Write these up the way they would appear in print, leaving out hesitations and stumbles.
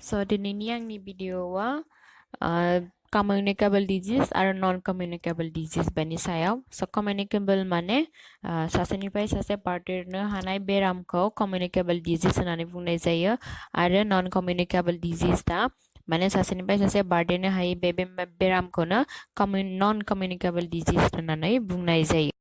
So दिनैनि आंनि भिडिअ'आ communicable disease आरो non-communicable disease बेनि सायाव so communicable माने सासेनिफ्राय सासे बारदेरनो हानाय बेरामखौ communicable disease होननानै बुंनाय जायो आरो non-communicable disease दा माने सासेनिफ्राय सासे बारदेरनो हायै बे बेरामखौनो non-communicable disease होननानै बुंनाय जायो।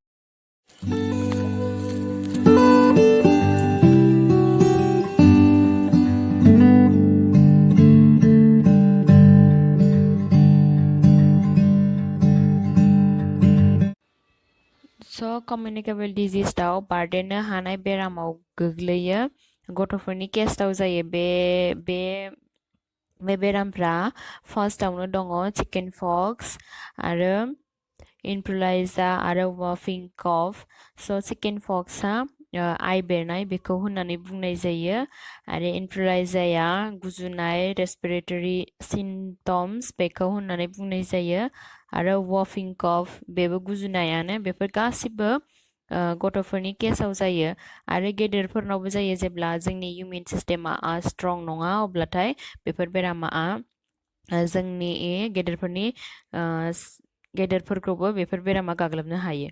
So communicable disease दाव बारदेरनो हानाय बेरामाव गोग्लैयो गथ'फोरनि केसआव जायो बे बेरामफ्रा फार्स्टआवनो दङ चिकेन पक्स आरो इनफ्लुएन्जा आरो वाफिं कफ so चिकेन पक्सआ आइ बेरनाय बेखौ होननानै बुंनाय जायो आरो इनफ्लुएन्जाया गुजुनाय रेस्पिरेटरि सिम्पटम्स बेखौ होननानै बुंनाय जायो आरो वाफिं कफ बेबो गुजुनायानो बेफोर गासिबो गथ'फोरनि केसआव जायो आरो गेदेरफोरनावबो जायो जेब्ला जोंनि इमिउन सिस्टेमा स्ट्रं नङा अब्लाथाय बेफोर बेरामा जोंनि गेदेरफोरखौबो बेफोर बेरामा गाग्लोबनो हायो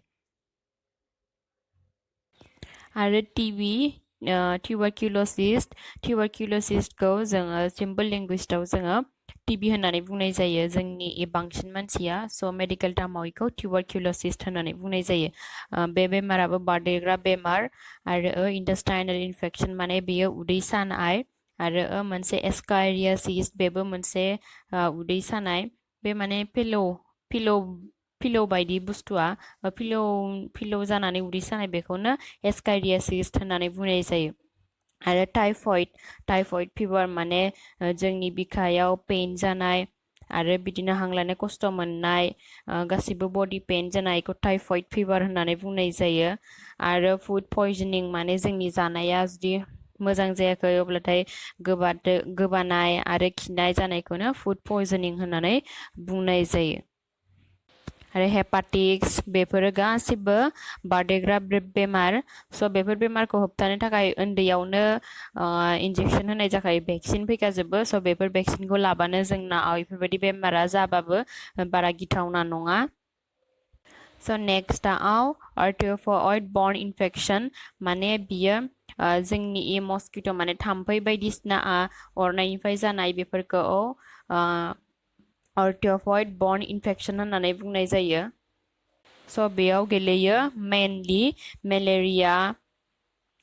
आरो टिबि टिउबारकुलोसिसखौ जोङो सिम्पल लेंगुवेजआव जोङो टिबि होननानै बुंनाय जायो जोंनि बांसिन मानसिया स' मेडिकेल टार्माव बेखौ टिउबारकुलोसिस होननानै बुंनाय जायो बे बेमाराबो बारदेरग्रा बेमार आरो इन्टेस्टाइनेल इनफेक्शन माने बेयो उदै सानाय आरो मोनसे एस्कारियासिस बेबो मोनसे उदै सानाय बे माने फिलौ बायदि बुस्थुआ फिलौ जानानै उदै सानाय बेखौनो एस्कारियासिस होननानै बुंनाय जायो आरो टाइफयड फिभार माने जोंनि बिखायाव पेइन जानाय आरो बिदिनो हां लानाय खस्थ' मोननाय गासिबो बडि पेइन जानायखौ टाइफयड फिभार होननानै बुंनाय जायो आरो फुड पयजनिं माने जोंनि जानाया जुदि मोजां जायाखै अब्लाथाय गोबानाय आरो खिनाय जानायखौनो फुड पयजनिं होननानै बुंनाय जायो आरो हेपाटिक्स बेफोरो गासिबो बारदेरग्रा बेमार स' बेफोर बेमारखौ होबथानो थाखाय उन्दैयावनो इन्जेक्सन होनाय जाखायो भेक्सिन फैखाजोबो स' बेफोर भेक्सिनखौ लाबानो जोंना बेफोरबायदि बेमारा जाबाबो बारा गिथावना नङा स' नेक्स्टआव आर्टियोफाइड बर्न इनफेक्शन माने बियो जोंनि मस्किट' माने थाम्फै बायदिसिना अरनायनिफ्राय जानाय बेफोरखौ आर्टियोफाइड बर्न इनफेक्शन होननानै बुंनाय जायो स' बेयाव गोलैयो मेनलि मेलेरिया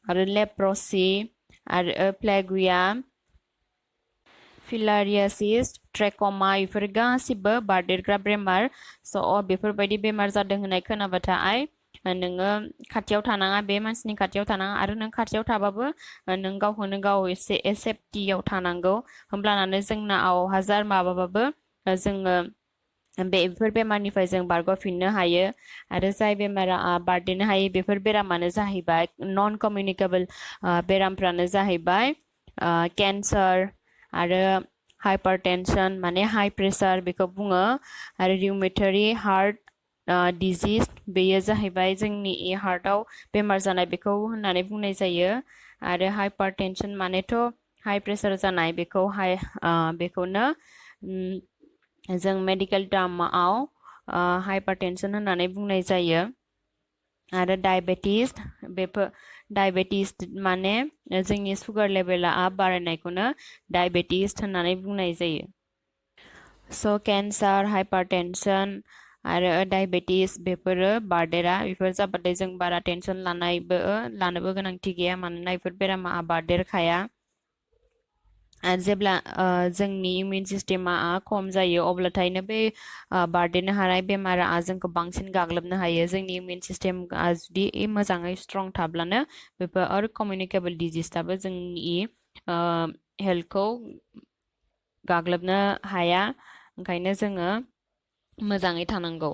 आरो लेप्रसि आरो प्लेगुया फिलारियासिस ट्रेक'मा बेफोर गासिबो बारदेरग्रा बेमार स' बेफोरबायदि बेमार जादों होननाय खोनाबाथाय नोङो खाथियाव थानाङा बे मानसिनि खाथियाव थानाङा आरो नों खाथियाव थाबाबो नों गावखौनो गाव एसे सेफटियाव थानांगौ होमब्लानानो जोंनाव हाजार माबाबाबो जोङो बेफोर बेमारनिफ्राय जों बारग'फिननो हायो आरो जाय बेमारा बारदेरनो हायो बेफोर बेरामानो जाहैबाय नन कमिउनिकेबल बेरामफ्रानो जाहैबाय केन्सार आरो हाइपारटेनसन माने हाइ प्रेसार बेखौ बुङो आरो रिउमेटरि हार्ट डिजिज बेयो जाहैबाय जोंनि हार्टआव बेमार जानाय बेखौ होननानै बुंनाय जायो आरो हाइपारटेनसन मानेथ' हाइ प्रेसार जानाय बेखौनो जों मेडिकेल टार्माव हाइपारटेनसन होननानै बुंनाय जायो आरो डायबेटिस माने जोंनि सुगार लेभेला बारायनायखौनो डायबेटिस होननानै बुंनाय जायो स' केन्सार हाइपारटेनसन आरो डायबेटिस बेफोरो बारदेरा बेफोर जाबाथाय जों बारा टेनसन लानोबो गोनांथि गैया मानोना बेफोर बेरामा बारदेरखाया आरो जेब्ला जोंनि इमिउन सिस्टेमा खम जायो अब्लाथायनो बे बारदेरनो हानाय बेमारा जोंखौ बांसिन गाग्लोबनो हायो जोंनि इमिउन सिस्टेमा जुदि मोजाङै स्ट्रं थाब्लानो बेफोर आरो कमिउनिकेबल डिजिसआबो जोंनि हेल्थखौ गाग्लोबनो हाया ओंखायनो जोङो मोजाङै थानांगौ